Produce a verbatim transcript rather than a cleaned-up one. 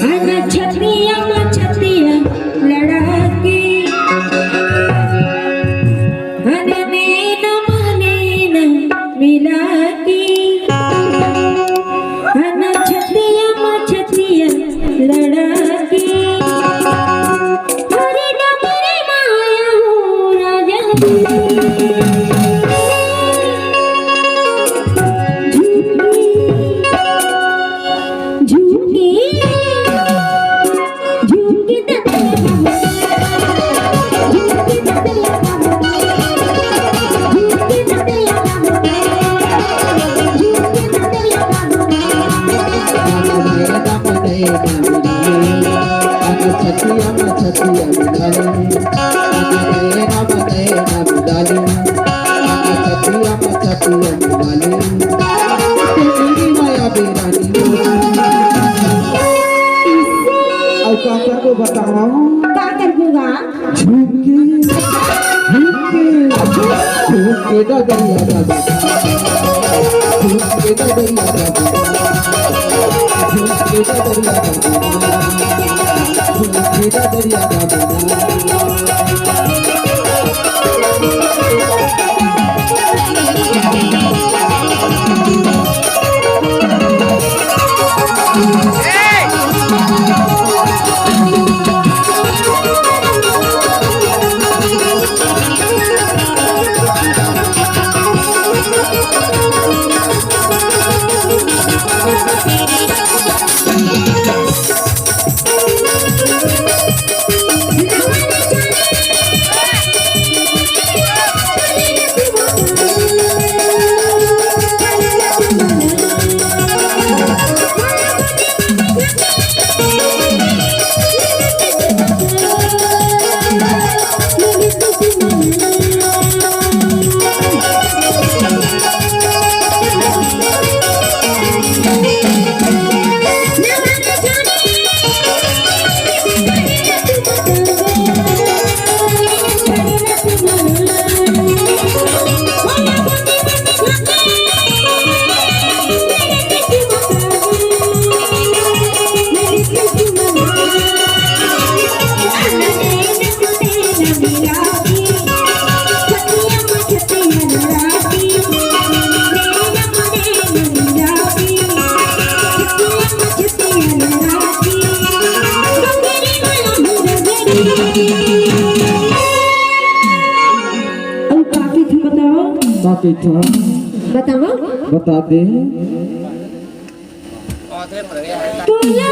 अन छतिया म छतिया लड़ा के, अन नैन म नैन मिला के, अन छतिया म छतिया लड़ा के, अरे डबरे माया हो राजा। झुमके, झुमके ददरिया बाबू, झुमके ददरिया बाबू, झुमके ददरिया बाबू, झुमके ददरिया बाबू। छतिया में छतिया मिला ले, छतिया में छतिया मिला ले। अउ काकर को बतावं? का करबो गा? झुमके, झुमके, झुमके ददरिया बाबू। झुमके ददरिया बाबू। झुमके ददरिया बाबू। झुमके ददरिया बाबू। अउ का कहिथे बताओ? का कहिथे? बताओ। बता दे। तोला